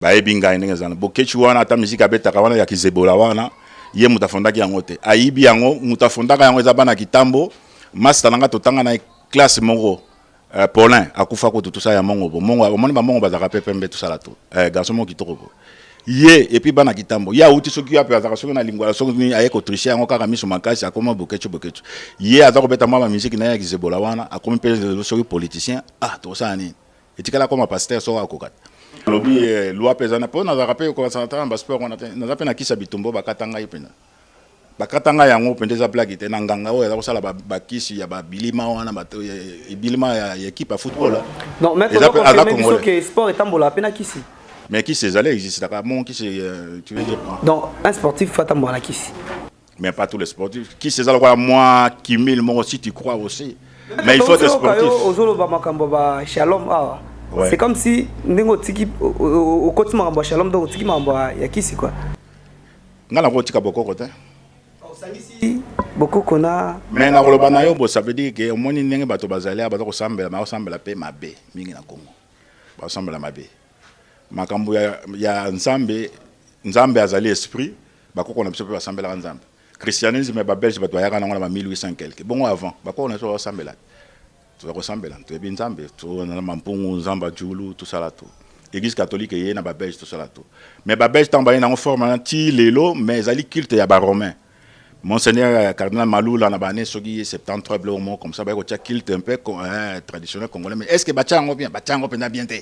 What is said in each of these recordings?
Bayebi ngai ndenge ezana. Boketshu wana ata musique abetaka wana ya kizebola wana, ye moto afondaki yango te. Ayibi yango, moto afondaka yango eza bana kitambo. Master na nga totanga na classe moko. Paulin akufa kutu tout ça ya mongo bo mongo omoni ba mongo bazalaka pe pembe tout ça là tout. Garçon moko kitoko bo. Ye et puis bana kitambo. Ye awuti soki wapi azalaka soki na lingwala soki nini aye ko tricher yango kaka miso makasi akoma Boketshu Boketshu. Ye aza kobeta mwa ba musique na ye ya kizebola wana akomi pe lelo soki politicien ah tokosala nini? Etikala akoma pasteur soki akoka te. Alobi loi pe eza na po nazalaka pe kokasana ta na ba sport wana te. Naza pe na kisi ya bitumba oyo bakata ngai penza. Bakata ngai yango penza eza blague te na nganga oyo aza kosala ba kisi ya ba bilima wana bato bilima ya equipe ya football. Non, mais Eza pe aza biso congolais. que sport etambola pe na kisi. Mais kisi ezali existaka bon kisi tu veux dire quoi? Donc un sportif faut atambola na kisi. Mais pas tous les sportifs. Kisi eza lokola mwa cumul moko si tu crois aussi. Mais il faut être sportif. Ozoloba makambo ba shalom awa. Ouais. C'est comme si ndenge otiki okoti makambo ya shalom donc otiki makambo ya kisi quoi. Nga nakotika bokoko te. Osangisi bokoko na Mais nakoloba na yo bo ça veut dire que omoni ndenge bato bazali awa baza kosambela bakosambela pe mabe mingi na Congo. Bakosambela mabe. Makambo ya Nzambe, Nzambe azali esprit, bakoko na biso pe basambelaka Nzambe. Christianisme ya ba belge bato bayaka nango na ba 1800 quelque. Bongo avant, bakoko na biso basambela. Toza kosambela, toyebi Nzambe, to na mampungu, Nzamba Julu, tout ça là tout. Église catholique eye na ba belge tout ça là tout. Mais ba belge tango baye nango forme wana ti lelo, mais ezali culte ya ba romains. Monseigneur Cardinal Malula na ba année soki 73 biloko moko comme ça baye kotia culte un peu traditionnel congolais, mais est-ce que batia yango bien? Batia yango penza bien te.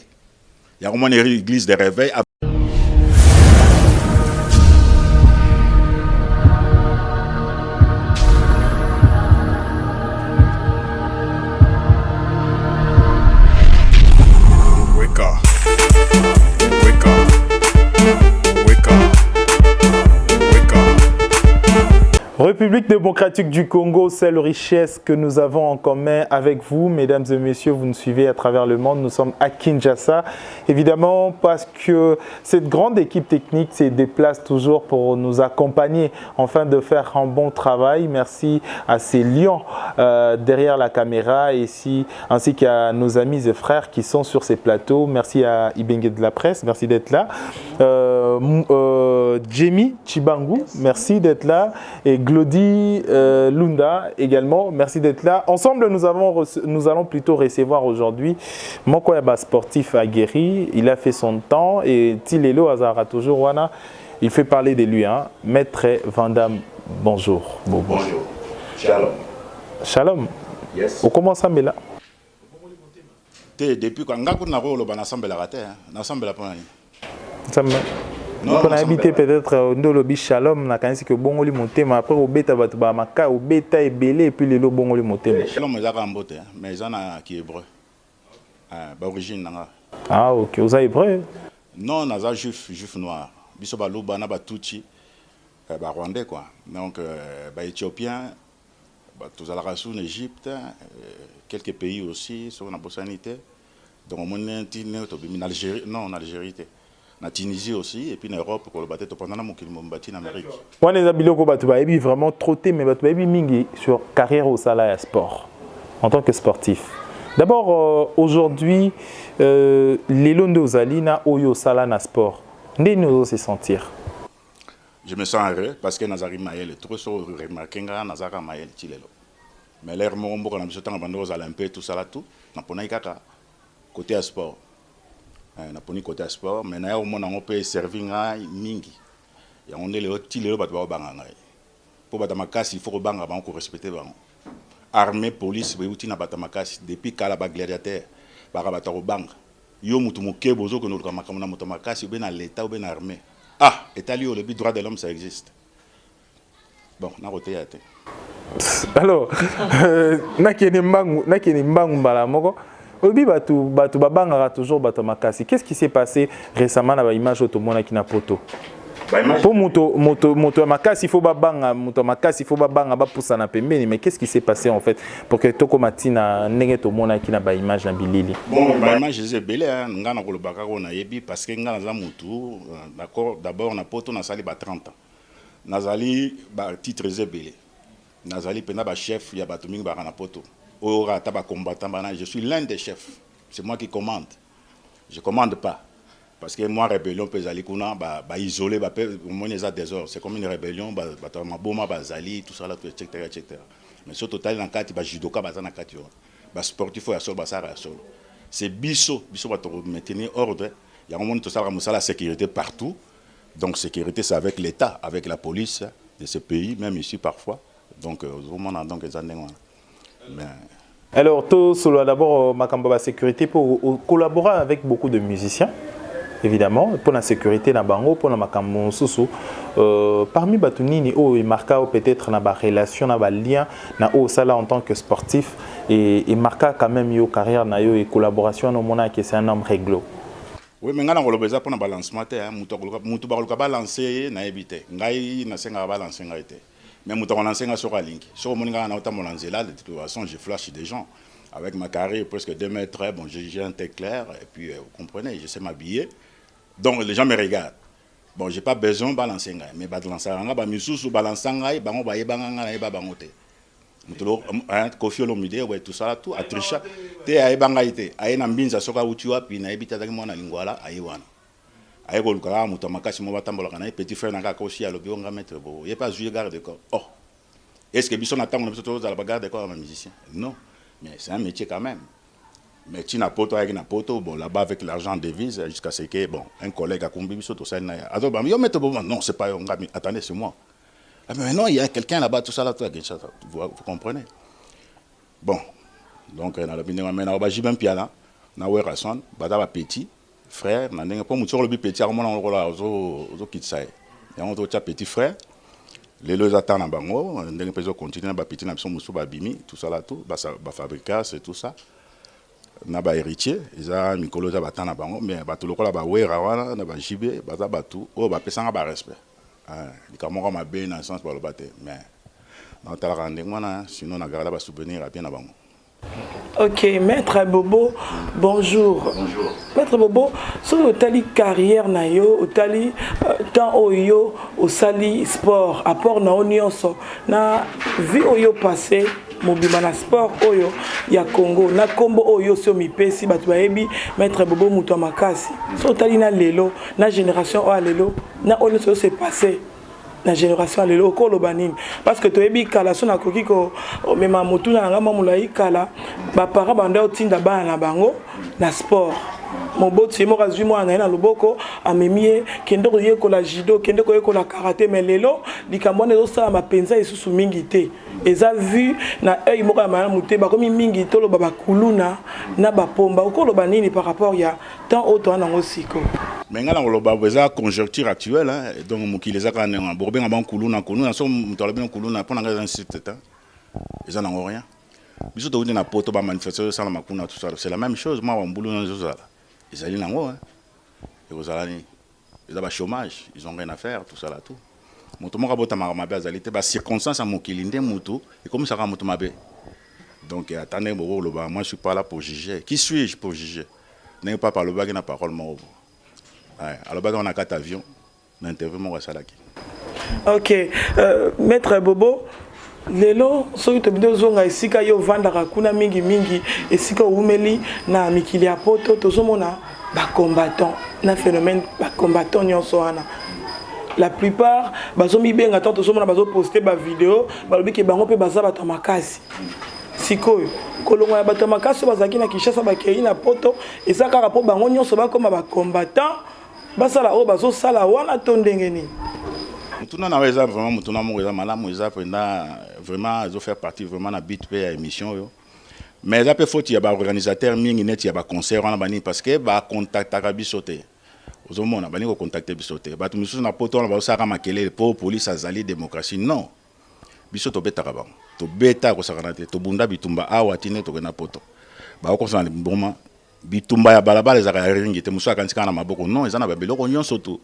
Yango moni église de réveil. Wake up. Wake up. Wake up. Wake up. République démocratique du Congo, seule richesse que nous avons en commun avec vous, mesdames et messieurs, vous nous suivez à travers le monde. Nous sommes à Kinshasa, évidemment parce que cette grande équipe technique se déplace toujours pour nous accompagner afin de faire un bon travail. Merci à ces lions derrière la caméra ici, ainsi qu'à nos amis et frères qui sont sur ces plateaux. Merci à Ibenge de la presse, merci d'être là. Jamie Chibangu, merci d'être là. Et Glody Lunda également, merci d'être là. Ensemble, nous allons plutôt recevoir aujourd'hui moko ya ba sportif aguerri. Il a fait son temps et Tilelo Azara toujours wana. Il fait parler de lui, hein. Maître Vandam, bonjour. Bon, bonjour. Shalom. Shalom. Yes. Okoma osambela? Te, depuis quand nga kuna koloba nasambelaka te, hein. Nasambela pona nini? Nzambe. Non, Pona yebi te nasambelaka. peut-être nde olobi shalom nakanisi ke obongoli motema après obeta bato ba maka obeta ebele et puis lelo obongoli motema. Shalom eza kaka mbote, hein, mais eza na ki hébreu. Ba origine na nga. Ah ok, oza hébreu? Non, naza juif, juif noir. Biso baluba na ba tutsi, ba rwandais quoi. Donc ba éthiopiens, tozalaka sous na Égypte, quelques pays aussi, soki nabosani te. Donc omoni ti ndenge tobimi na Algérie, non na Algérie te. Na Tunisie aussi et puis na Europe koloba te topanda na mokili mobimba ti na Amérique. Wana eza biloko bato bayebi vraiment trop te, mais bato bayebi mingi sur carrière osala ya sport en tant que sportif. D'abord aujourd'hui lelo nde ozali na oyo osala na sport, nde nini ozo se sentir? Je me sens heureux parce que nazalaki mayele trop, so remarquer nga nazalaka mayele ti lelo. Mais l'heure moko mboka na biso tanga bando ozala un peu tout ça là tout, naponaki kaka côté ya sport. Naponi côté ya sport, mais naya komona yango mpe servi ngai mingi. Yango nde lelo ti lelo bato bakobanga ngai. Po bato ya makasi il faut kobanga bango, korespecter bango. Armée, police boyeuti na bato ya makasi depuis kala ba gladiateur baka bato ya kobanga. Yo mutu moke bozokende koluka makambo na moto ya makasi obe na l'État obe na armée. Ah, etali yo olobi droit de l'homme ça existe. Bon, nakoteya te. Alors, nakende mbangu, nakende mbangu mbala moko. Obi bato, bato babangaka toujours bato makasi. Qu'est-ce qui s'est passé récemment na ba image oyo tomonaki na poto? Ba image Po moto, moto, moto ya makasi, il faut babanga, moto ya makasi, il faut babanga, bapusana pembeni. Mais qu'est-ce qui s'est passé en fait pour que tokoma ntina ndenge tomonaki na ba image na bilili? Bon, ba image eza ebele, hein. Nga nakoloba kaka oyo nayebi parce que nga naza mutu, d'accord, d'abord na poto nasali ba 30 ans. Nazali ba titres eza ebele. Nazali penza ba chef ya bato mingi baka na poto. Oyo kaka ata ba combattant bana, je suis l'un des chefs. C'est moi qui commande. Je commande pas. Parce que moi, rébellion mpe ezali kuna, baisole ba bape, omoni eza désordre, c'est comme une rébellion, bato ya maboma bazali, tout ça là, tout, etc etc. Mais so totali na kati, bajudoka baza na kati wana, basportif oyo ya solo basalaka ya solo. C'est biso, biso bato maintenir ordre. Yango moni tosalaka mosala ya sécurité partout. Donc sécurité, c'est avec l'État, avec la police de ce pays, même ici parfois. Donc ozomona, donc eza ndenge wana, mais Alors, tosolo d'abord makambo ya sécurité, pour collaborer avec beaucoup de musiciens, évidemment, pour la sécurité na bango, pour la makambo mosusu. Parmi bato nini oyo emarka peut-être na ba relation, na ba lien na oyo osala en tant que sportif et emarka quand même yo carrière na yo et collaboration na omona que c'est un homme réglo? Oui, mais ngai na koloba eza mpona balancement te. Mutu bakoluka balance ye, nayebi te. Ngai nasengaka balance ngai te, mais moto akolance ngai soki alingi. Soki omoni ngai na otambola nzela, de toute façon je flash des gens avec ma carrure, presque 2 mètres. Bon, j'ai un teint clair et puis vous comprenez, je sais m'habiller, donc les gens me regardent. Bon, j'ai pas besoin balancer ngai, mais balansaka ngai. Bamisusu balansa ngai, bango bayebanga ngai, nayeba bango te. Moto Kofi Olomide, ouais, tout ça là, tout atricha te, ayeba ngai te. Aye na Mbinza, soki awuti wapi nayebi te. Azalaki mwana Lingwala, aye wana, aye koluka kaka moto ya makasi mo batambolaka na ye. Petit frère na kaka osi alobi o nga maître bo ye mpe azwi ye garde corps. Oh, est ce que biso na ntango na biso tozala bagarde corps ya bamusicien? Non, mais c'est un métier quand même. Mais ntina Poto, ayaki na Poto, bon, là-bas avec l'argent en devise, jusqu'à ce que, bon, un collègue akumbi biso, tosali na ye, azoba yo maître bo. Non, c'est pas yo nga. Attendez, c'est moi. Ah, mais non, il y a quelqu'un là-bas, tout ça là, tout à Kinshasa, vous comprenez. Bon, donc nalobi ndenge mais na baJB Mpiana na Werrason, baza bapetit frère na ndenge mpo motu soki olobi petit, akomona lokola ozokitisa ye. Yango totya petit frère. Lelo eza ta na bango ndenge mpe ezocontinue na bapetit na biso mosusu babimi, tout ça là, tout bafabricas et tout ça na bahéritier. Eza mikolo, eza bata na bango. Mais bato lokola baWera wana na baJB baza bato oyo bapesanga barespect. Likambo moko mabe na sens baloba te, mais naotalaka ndenge wana. Sinon nagarda basouvenir ya bien na bango. Ok, Maître Bobo, bonjour. Bonjour. Maître Bobo, soki otali carrière na yo, otali temps oyo osali sport, apport na yo nyonso na vie oyo passé mobima na sport oyo ya Congo, na nkombo oyo osi omipesi, bato bayebi Maître Bobo moto ya makasi. So otali na lelo, na génération oyo ya lelo, na oyo nyonso oyo se passé na génération ya lelo, okoloba nini? Parce que toyebi kala, so nakoki komema motuna na ngai mwa molai, kala baparent banda otinda bana na bango na sport. Moboti ye moko azwi mwana na ye na loboko, amemi ye, kende koyekola judo, kende koyekola karate. Mais lelo likambo wana ezosalama mpenza lisusu mingi te, eza vu na œil moko ya malamu te. Bakomi mingi toloba bakuluna na bapomba. Okoloba nini par rapport ya temps oyo toza nango sikoyo? Mais ngai na koloba eza conjoncture actuelle, hein. Donc mokili eza kaka ndenge bokobenga bango kuluna. Kuluna, so moto alobi na kuluna, mpo na ngai eza insulte te, eza nango rien. Biso touti na Poto, bamanifestation esalama kuna, tout ça, c'est la même chose. Mwa bambulu wana ezozala, ezali nango, hein. Ekozala nini? Eza bachômage, ils ont rien à faire, tout ça là, tout. Moto moko abotamaka mabe azali te. Bacirconstance ya mokili nde motu ekomisaka moto mabe. Donc ata ndenge bokoloba, moi je suis pas là pour juger. Qui suis-je pour juger? Ndenge papa alobaki na parole moko, alobaki wana na kati avion, na interview moko asalaki. Ok, Maître Bobo, lelo soki tobindi ozonga esika yo ovandaka kuna mingimingi, esika owumeli na mikili ya Poto, tozomona bacombattant na phénomène bacombattant nyonso wana, la plupart bazomibenga ntango tozomona bazoposte bavideo, balobi ke bango mpe baza bato ya makasi. Sikoyo kolongwa ya bato ya makasi oyo bazalaki na Kinshasa bakei na Poto, eza kaka mpo bango nyonso bakóma bacombattant, basala oyo bazosala wana, to ndenge nini? Motuna na yo eza vraiment motuna moko eza malamu, eza mpenza vraiment ezofaire partie vraiment na but mpe ya émission oyo. Mais eza mpe faute ya baorganisateur mingi neti ya baconcert wana banini, parce que bacontactaka biso te. Ozomona, balingi kocontacte biso te. Bato misusu na Poto wana bazosalaka makelele mpo police azali démocratie. Non, biso tobetaka bango, tobeta kosakana te, tobunda bitumba awa tinde tokenda Poto. Bakokosana mboma, bitumba ya balabala ezalaka ya ringi te. Mosusu akanisi kaka na maboko. Non, eza na babiloko nyonso tu.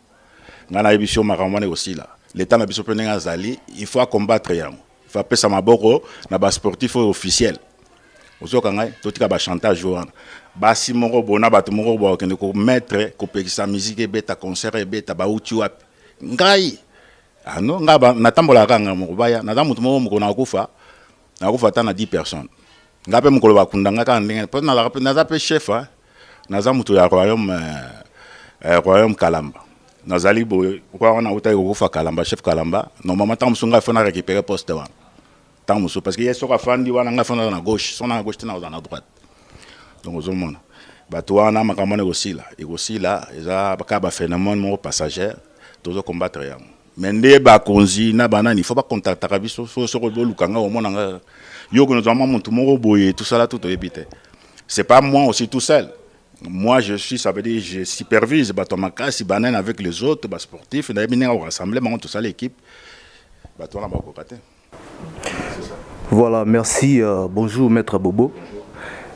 Ngai nayebi so makambo wana ekosila. Leta na biso mpe ndenge azali, il faut acombattre yango, il faut apesa maboko na basportif oyo officiel. Ozoyoka ngai? Totika bachantage wana. Basi moko bona, bato moko bakokende komettre kopekisa musique ebeta, concert ebeta, bauti wapi? Ngai ano ngai natambolaka kaka ngai moko. Baya, naza motu moko, mokolo nakokufa, nakokufa ata na 10 personnes. Ngai mpe mokolo bakunda ngai kaka ndenge mpo naza mpe chef, naza moto ya royaume. Royaume Kalamba. Nazali boye roi wana autaki kokufa, Kalamba, chef Kalamba. Normalement, ntango mosusu ngai faut na récupérer poste wana ntango mosusu, parce que ye soki afandi wana, ngai faut naza na gauche, so na gauche te, nakozala na droite. Donc ozomona bato wana, makambo wana ekosila, ekosila. Eza kaka baphénomène moko passagère, tozocombattre yango. Mais nde bakonzi na banani, faut bacontactaka biso. So soki boluka nga, omona nga, yo konozwa mwa motu moko boye, tosala tu, toyebi te. C'est pas moi aussi tout seul. Moi, je suis, ça veut dire, je supervise bato makasi, banani avec les autres basportifs. Nayebi ndenge korassemble bango, tosala équipe. Bato wana bakoka te. Voilà, merci. Bonjour, Maître Bobo.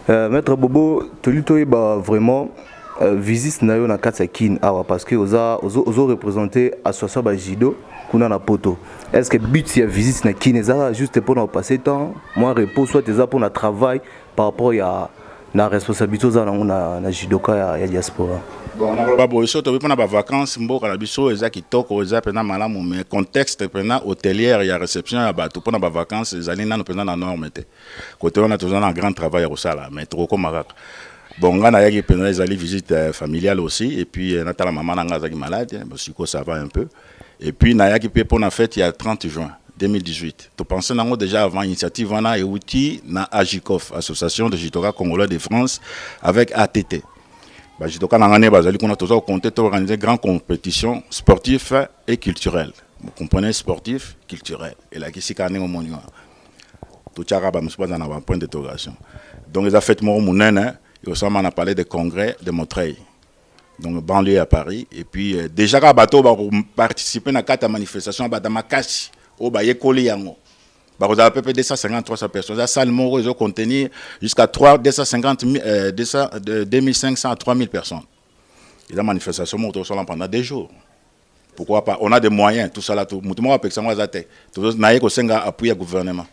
Maître Bobo, toli toyeba vraiment visite na yo na kati ya Kin awa, parce que oza ozo, ozo représenter association ba judo kuna na poto. Est-ce que but ya visite na Kin eza juste pour na passer temps, moi repos, soit eza pour na travail par rapport ya na responsabilité oza nango na judoka ya diaspora? Bon, nakoloba boye, so tobi mpona bavacance, mboka na biso eza kitoko, eza mpenza malamu, mais contexte mpenza hôtelière ya réception ya bato mpona bavacance ezali nano mpenza na norme te. Kote wana toza na grand travail ya kosala, mais tokokóma kaka. Bon, ngai nayaki mpenza, ezali visite familiale aussi, et puis natala mama na ngai, azalaki malade. Bon, sikoyo ça va un peu. Et puis nayaki mpe mpona fête ya 30 juin 2018. Topense nango déjà avant. Initiative wana euti na AJICOF, Association de judoka congolais de France, avec ATT. Bajudoka na ngai nde bazali kuna, toza kocompter toorganiser grande compétition sportive et culturelle. Vous comprenez, sportif, culturel, elakisi kaka ndenge omoni wana, totiaka bamosusu baza na bapoint d'interrogation. Donc eza fête moko monene ekosalama na Palais de congrès de Montreuil, donc banlieue à Paris. Et puis déjà kaka bato oyo bakoparticipe na kati ya manifestation, bato makasi oyo bayekoli yango, bakozala pe 250, 300 personnes. Eza salle moko ezocontenir jusqu'à 3 250, 200, 2500 à 3000 personnes. Eza manifestation moko tokosala pendant 2 jours. Pourquoi pas? On a des moyens, tout ça là, tout moto moko apekisa yango aza te. Naye kosenga appui ya gouvernement.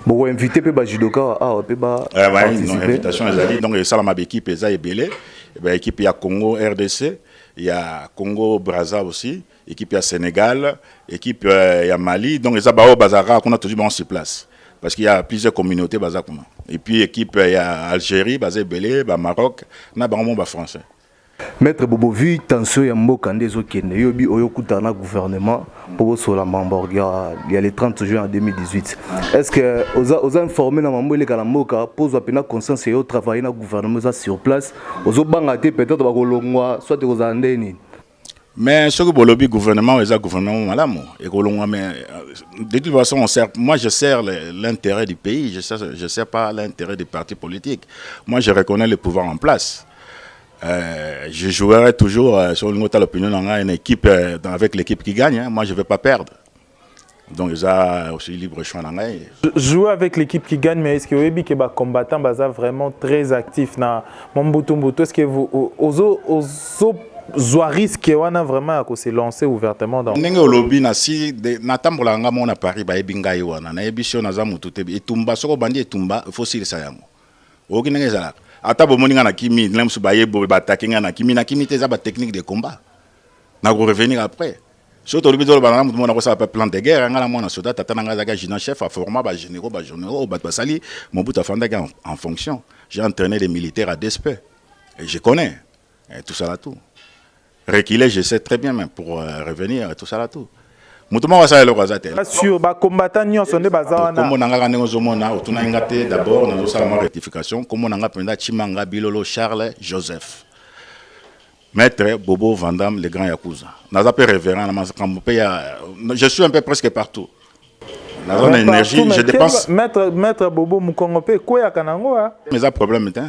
Bokoinvite mpe bajudoka awa mpe? Ouais, non, invitation ezali. Donc esalama, baéquipe eza ebele, baéquipe ya Congo RDC, ya Congo Braza aussi, équipe ya Sénégal, équipe ya Mali. Donc eza baoyo bazalaka kuna, tozwi bango sur place, parce qu'il y a plusieurs communautés baza kuna. Et puis équipe ya Algérie baza ebele, bamaroc na bango mo bafrançais. Maître Bobo, vu tension ya mboka nde ezokende, yobi oyo okutana na gouvernement mpo bosola mambo ya le 30 juin 2018, est ce que oza informé na mambo eleka na mboka mpo ozwa mpena conscience yo travailler na gouvernement eza sur place? Ozobanga te peut-être bakolongwa, soit ekozala nde nini? Mais soki bolobi gouvernement, eza gouvernement malamu, ekolongwa. Mais de toute façon, on sert, moi je sers l'intérêt du pays, je sers pas l'intérêt des partis politiques. Moi, je reconnais le pouvoir en place. Je jouerai toujours, sur l'opinion, dans une équipe, avec l'équipe qui gagne. Hein. Moi, je ne vais pas perdre. Donc, ça aussi libre choix. Jouer avec l'équipe qui gagne, mais est-ce que vous que les combattants sont vraiment très actifs dans Mombutu Mbutu? Est-ce que vous ozo zwa risque wana vraiment ya se lancer ouvertement dans Ndenge olobi, na si natambolaka nga moko na Paris, bayebi ngai wana. Nayebi so naza motu te. Etumba, soki obandi etumba, il faut silisa yango. Oyoki ndenge ezalaka? Ata bomoni nga na kimi, ndenge mosusu baye boye, batake nga na kimi, na kimi te. Eza batechnique de combat, nakorevenir après. Soki tolobi, toloba na motu moko, nakosala mpe plan de guerre. Nga na mwana soda, tata na ngai azalaki adjudant chef, aforma bagénéraux, bagénéraux oyo bato basali. Mobutu afandaki en fonction. J'ai entraîné des militaires à DSP et je connais et tout ça là, tout reculer, je sais très bien, mais pour revenir et tout ça là, tout moto moko asala eloko aza te. Sur bacombattant nyonso nde baza wana. Kombo na nga kaka ndenge ozomona, otunaki nga te. D'abord nazosala mwa rectification. Kombo na nga mpenza Chimanga Bilolo Charles Joseph, Maître Bobo Vandam, le grand yakuza. Naza mpe révérend na makambo mpe ya, je suis un peu presque partout. Naza na énergie, je dépense. Maître Bobo, mokongo mpe ekweyaka nango. Eza problème te.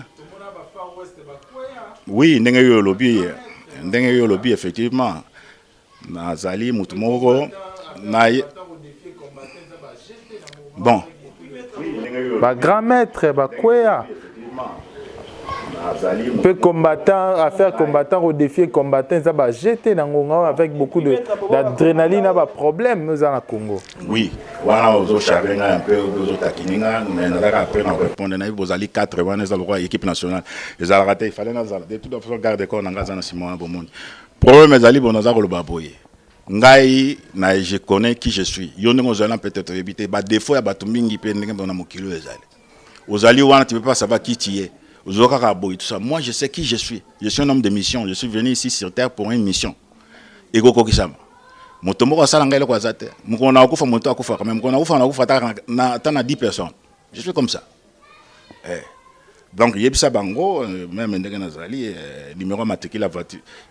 Oui, ndenge yo olobi, ndenge yo olobi, effectivement nazali motu moko na bon. Bagrand maître bakweya mpe combattant, affaire combattant redéfier combattant, eza bajete na ngonga avec beaucoup d'adrénaline na baproblème eza na Congo. Oui, wana ozocharge ngai un peu, ozotakini nga, mais nazalaka après na répondre. Nayebi bozali 4 wana, eza lokola équipe nationale ezalaka te. Ifale nazala de toute façon garde corps na ngai aza na nsima wana. Bomoni problème ezali bon. Naza koloba boye, ngai na je connais qui je suis. Yo ndenge ozali na, peut-être oyebi te badéfaut ya bato mingi mpe ndenge na mokili oyo ezali. Ozali wana, tu peux pas savoir qui tu es. Ozo kaka boye, tout ça. Moi, je sais qui je suis. Je suis un homme de mission. Je suis venu ici sur terre pour une mission. Ekokokisama. Moto moko asala ngai eloko aza te. Mokolo na okufa, moto akufaka, mais mokolo na okufa, nakufa ata na 10 personnes. Je suis comme ça. Eh. Donc yebisa bango même ndenge nazali, numéro ya matricule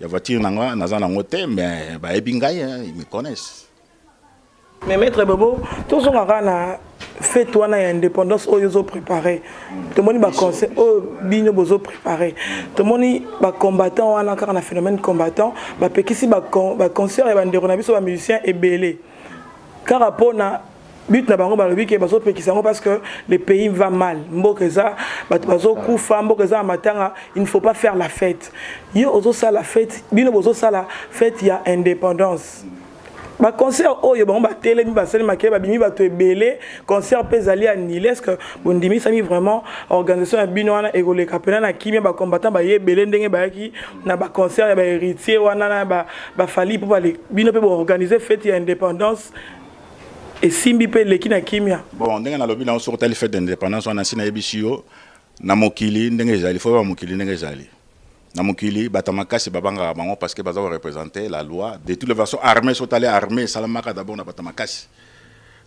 ya voiture na nga naza nango te, mais bayebi ngai, hein, ils me connaissent. Mais maître Bobo, tozonga kaka na fête wana ya indépendance oyo ozoprépare. Tomoni baconcert oyo bino bozoprépare, tomoni bacombattant wana kaka na phénomène combattant, bapekisi baconcert ya bandeko na biso bamusicien ebele kaka mpona but na bango. Balobi ke bazopekisa yango parce que le pays va mal, mboka eza, bato bazokufa, mboka eza na matanga, il ne faut pas faire la fête. Yo ozosala fête, bino bozosala fête ya indépendance. Baconcert oyo bango batelemi, basali makele, babimi bato ebele, concert mpe ezali annulé. Est ce que bondimisami vraiment organisation ya bino wana ekoleka mpena na kimia, bacombattant baye ebele ndenge bayaki na baconcert ya bahéritier wana na bafali, mpo bino mpe boorganize fête ya indépendance, esimbi mpe eleki na kimia? Bon, ndenge nalobi nango, soki otali fête d'indépendance wana, nsi nayebisi yo, na mokili ndenge ezali, fo yeba mokili ndenge ezali. Na mokili, bato ya makasi babangaka bango parce que baza koreprésente la loi de toutes les façons. Armée, soki otali armée, esalamaka d'abord na bato ya makasi.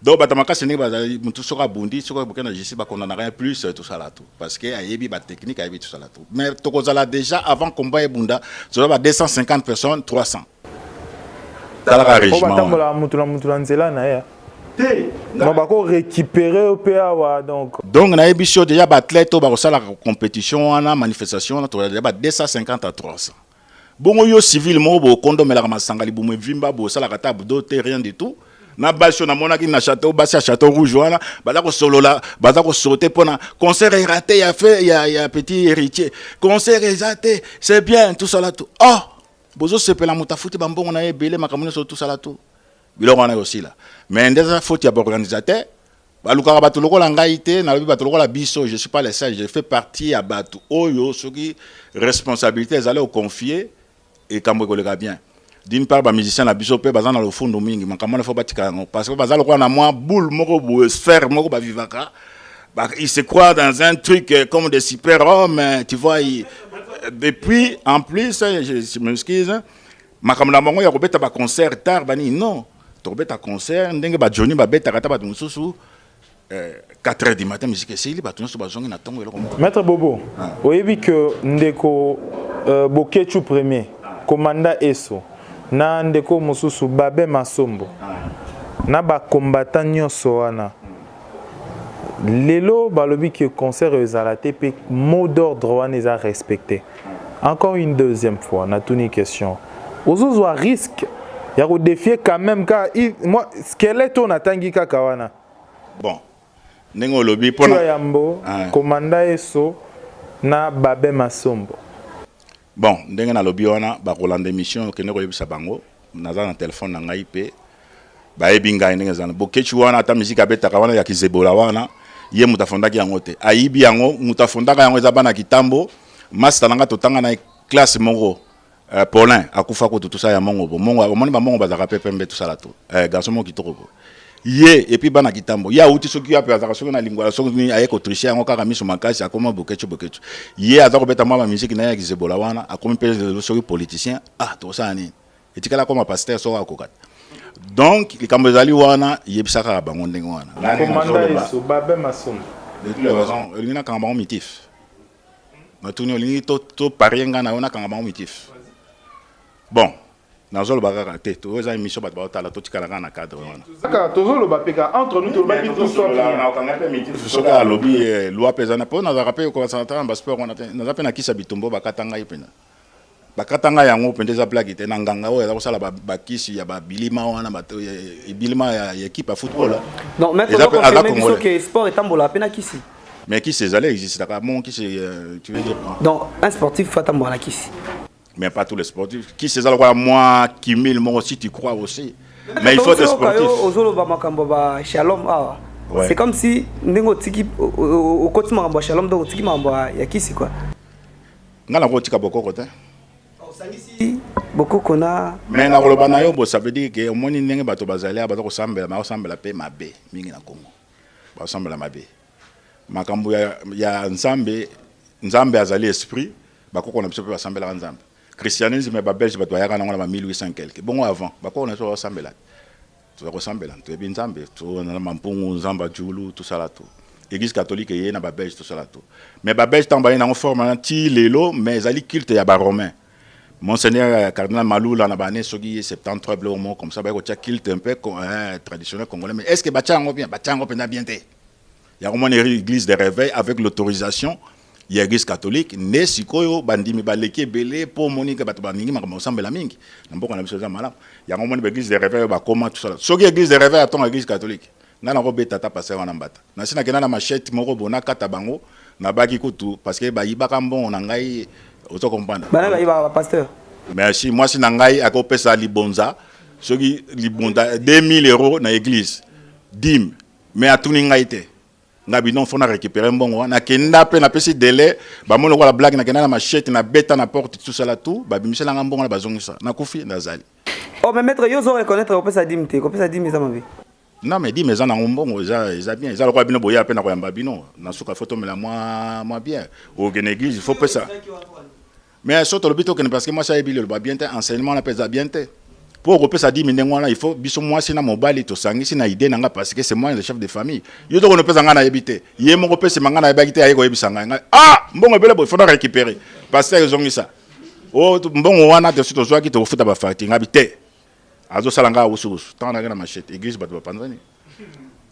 Donc bato ya makasi ndenge bazali, motu soki abundi, soki aboke na justice, bakondamnaka ye plus, tosala tout parce que ayebi batechnique, ayebi tosala tout. Mais tokozala déjà, avant combat ebunda, toza ba 250 personnes, 300. Talaka régiment. Batambolaka mutu na mutu na nzela na ye. Te. Non, bako récupérer mpe awa donc. Donc nayebi so déjà baathlète oyo bakosalaka compétition wana, manifestation wana, tokozala déjà ba 250 à 300. Bongo yo civil moko bokondomelaka masanga, libumu evimba, bosalaka ata abdo te, rien du tout. Na basi oyo namonaki na château, basi ya Château Rouge wana, baza kosolola, baza kosaute mpona concert eraté ya fe ya petit Héritier. Concert eza te, c'est bien, tout ça là, tout. Oh, bozosepela, moto afuti bambongo na ye ebele, makambo nyonso, tout ça là, tout. Biloko wana ekosila, mais nde eza faute ya baorganisateur. Balukaka bato lokola ngai te. Nalobi bato lokola biso, je suis pas le seul, je fais partie ya bato oyo soki responsabilité ezali oconfie, ekambo ekoleka bien. D'une part, bamusicien na biso mpe baza na lofundu mingi. Makambo wana fo batika yango parce que baza lokola na mwa boule moko boye, sphère moko bavivaka. Ils se croient dans un truc comme des super hommes, tu vois. Depuis, en plus, je m'excuse, makambo na bango ya kobeta baconcert tard, banini, non. Tokobeta concert ndenge bajoni babetaka, ata bato mosusu 4 heures du matin, musique esili, bato nyonso bazongi na ntongo, eloko moko. Maître Bobo, oyebi ke ndeko Bokechu premier, commandant Eso, na ndeko mosusu Babe Masombo, na bacombattant nyonso wana, lelo balobi ke concert oyo ezala te, mpe mot d'ordre wana eza respecté. Encore une deuxième fois, natuni question: ozozwa risque ya kodéfier quand même kaka moi squelette oyo natangi kaka wana? Bon, ndenge olobi mpona yambo, commandant Eso na Babe Masombo. Bon, ndenge nalobi wana, bakolanda émission, okende koyebisa bango, naza na telefone na ngai mpe bayebi ngai ndenge ezala. Bokechi wana, ata musique abetaka wana ya kizebola wana, ye moto afondaki yango te, ayibi yango. Moto afondaka yango eza bana Kitambo. Master na nga, totanga na classe moko, Paulin, akufa kutu, tosala ya mongo bo mongo, omoni bamongo bazalaka mpe pembe, tosala to garçon moko kitoko bo ye. Et puis bana Kitambo, ye awuti soki ape azalaka soki na Lingwala, soki nini, aye kotriche yango kaka miso makasi, akoma Bokecu. Bokecu ye aza kobeta mwa bamusike na ye ya kizebola wana, akomi mpe lelo soki politicien. Ah, tokosala nini? Etikala akoma pasteur soki akoka te. Donc likambo ezali wana, yebisa kaka bango ndenge wana. Commandant Eso, Babe Masombo. De toutes les façons, olingi nakanga bango mitif? Natuni, olingi toparie ngai na yo nakanga bango mitif? Bon, nazoloba kaka te, to eza émission, bato baotala, totikala kaka na cadre wana. Kaka tozoloba mpe kaka entre nous, tolobaki tout sauf rien. Nakanga mpe mitif soki alobi loi mpe eza na mpo nazalaka mpe kokasana ta na basport wana te. Naza mpe na kisi ya bitumba, bakata ngai mpenza, bakata ngai yango mpenza, eza blague te. Na nganga oyo aza kosala bakisi ya babilima wana, bato ebilima ya équipe ya football. Non, maître, aza biso ke sport etambola mpe na kisi. Mais kisi ezali, existaka. Bon, kisi, tu veux dire? Donc un sportif faut atambola na kisi? Mais pas tous les sportifs. Kisi eza lokola mwa kimile moko, si tu crois aussi, mais il faut être sportif. Ozoloba makambo ba Shalom awa. C'est comme si ndenge otiki, okoti makambo ya Shalom, donc otiki makambo ya kisi quoi. Nga nakotika bokoko te. Osangisi bokoko na Mais nakoloba na yo bo, ça veut dire ke omoni ndenge bato bazali awa, baza kosambela, bakosambela mpe mabe mingi na Congo, bakosambela mabe makambo ya Nzambe. Nzambe azali esprit, bakoko na biso mpe basambelaka Nzambe. Christianisme ya babelge, bato bayaka nango na ba 1800 quelque. Bongo avant, bakoko na biso basambela te? Toza kosambela, toyebi Nzambe, na mampungu, Nzambe ajulu, tosala to. Église catholique eye na babelge, tosala to. Mais babelge, ntango baye nango forme wana ti lelo, mais ezali culte ya baromain. Monseigneur cardinal Malula, na baannée soki 73, biloko moko comme ça, baye kotia culte un peu traditionnel congolais. Mais est ce que batia yango bien? Batia yango mpenza bien te. Yango mona église de réveil avec l'autorisation ya église catholique nde sikoyo bandimi baleki ebele, mpo omoni ke bato balingi makambo kosambela mingi na mboka na biso. Eza malamu. Yango omoni baéglise de réveil oyo bakoma, tout ça. Soki église de réveil atonga église catholique, ngai nakobeta ata pasteur wana mbata. Nasi nakenda na machette moko bo, nakata bango, nabaki kutu, parce que bayibaka mbongo na ngai. Ozo comprendre? Bana bayibaka bapasteur? Merci. Mwasi na ngai akopesa libonza, soki libonza 2000 € na église, dîme, mais atuni ngai te. Ngai bino, faut na récupérer mbongo wana. Nakenda mpe napesi délai, bamoni lokola blague. Nakenda na machette, nabeta na porte, tout ça là, tout. Babimiselanga mbongo na bazongisa. Nakufi, nazali. Oh, mais maître, yo ozo reconnaître kopesa dîme te? Kopesa dîme eza mabe? Non, mais dîme eza nango mbongo, eza bien. Eza lokola bino boya mpe na koyamba bino na suka, faut tomela mwa bien. Okende église, il faut pesa. Mais so tolobi tokende, parce que mwasi ayebi liloba bien te, enseignement wana mpe eza bien te. Mpo okopesa dîme ndenge wana, il faut biso mwasi na mobali tosangisi na idée na nga, parce que c'est moi le chef de famille. Yo tokende opesa, ngai nayebi te. Ye moko opesema, ngai nayebaki te. Aye koyebisa ngai, ngai ah, mbongo ebele boye, faut na récupérer. Pasteur, ezongisa o mbongo wana. Tosi tozwaki, tokofuta bafacture. Ngai bi te, azosala ngai awusuwusu. Ntango nake na machette, église bato bapanzani,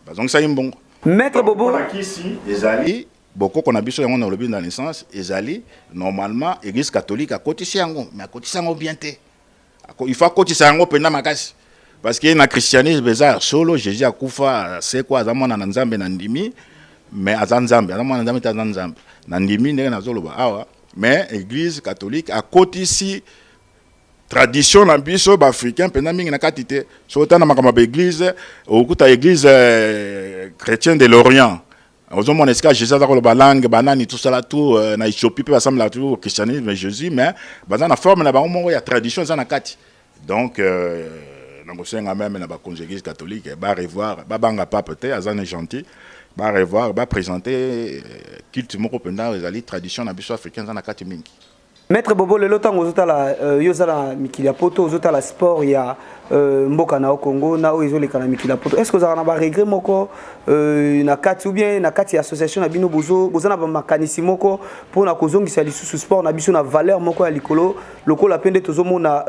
bazongisaki mbongo. Maître Bobo. Kisi ezali bokoko na biso. Yango nalobi na naissance ezali normalement église catholique akotisi yango, mais akotisi yango bien te. Il faut akotisa yango mpenza makasi, parce que na christianisme eza ya solo. Jésus akufa, asekwa, aza mwana na Nzambe na ndimi. Mais aza Nzambe, aza mwana Nzambe te, aza Nzambe na ndimi ndenge nazoloba awa. Mais église catholique akotisi tradition na biso baafricain mpenza mingi na kati te. Soki otala makambo ya baéglise, okuta église chrétien de l'Orient, ozomona esika Jésus aza koloba langue banani, tosala tout. Na Éthiopie mpe basamblaka toujours christianisme, Jésus, mais baza na forme na bango moko ya tradition eza na kati. Donc nakosenga même na bakonzi église catholique barevoir, babanga pape te, aza ne gentil, barevoir, baprésente culte moko mpenza ezali tradition na biso africain eza na kati mingi. Maître Bobo, lelo ntango ozotala, yo oza na mikili ya poto, ozotala sport ya mboka na yo Congo na oyo ezoleka na mikili ya poto, est ce que ozalaka na baregret moko na kati, ou bien na kati ya association na bino boza na bamakanisi moko mpona kozongisa lisusu sport na biso na valeur moko ya likolo, lokola mpe nde tozomona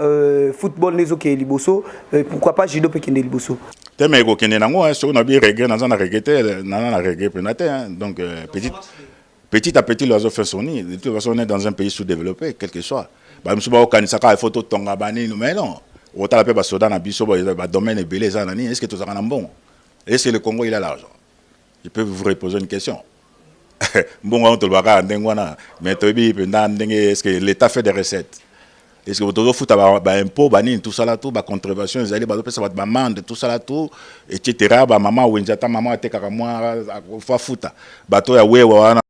football nde ezokende liboso, pourquoi pas judo mpe kende liboso? Te, mais ekokende nango. Soki nabi regret, naza na regret te, naza na regret mpenza te. Donc petit à petit, l'oiseau fait son nid. De toute façon, on est dans un pays sous-développé, quel que soit. Bamosusu baokanisaka il faut totonga banini, mais non. Otala mpe basoda na biso, badomaine ebele eza na nini? Est ce que tozalaka na mbongo? Est ce que le Congo, il a l'argent? Je peux vous reposer une question? Mbongo wana tolobaka ndenge wana, mais toyebi mpenza ndenge est ce que l'État fait des recettes? Est ce que tozofuta baimpôt, banini, tout ça là, tout bacontribution ezali, bazopesa bato baamende, tout ça là, tout, etc. Bamama wenze, ata mama atekaka mwa, faut afuta. Bato ya wewa wana.